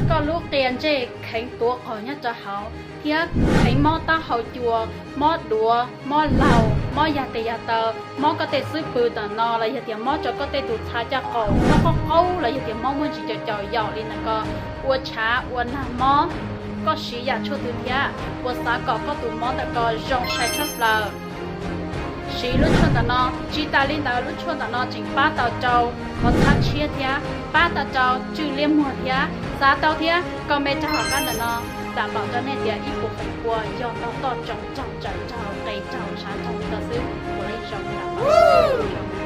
Koj lub qia ntsej kheev tuav qaug nyob rau hauv thiab kheev mob taub hau cua, mob duav, mob laug, mob yag tes yag taw, mob koj tej xub pwg tom no los yog tias mob rau koj tej tus txha caj qaum, mob qaub qaub los yog tias mob muaj ntsis caum caum yaum li ntawm ko, ua tshav ua nag mob, koj siv yam tshuaj twg thiab puas xav kom koj tus mob ntawm ko zoo sai tshaj plaws? Siv lub tshuaj ntawm no. Tsis tas li ntawd, lub tshuaj ntawm no tseem pab tau rau qhov txhab tshiab thiab pab tau rau tswj liaj muag thiab. Xav tau thiab, comment rau hauv qab ntawm no, tham npaum rau nej tias ib puas feem pua yog ntau toj tsoo raug tsawv raug qe raug ntshav raug li ko xwb, puas zoo tham npaum?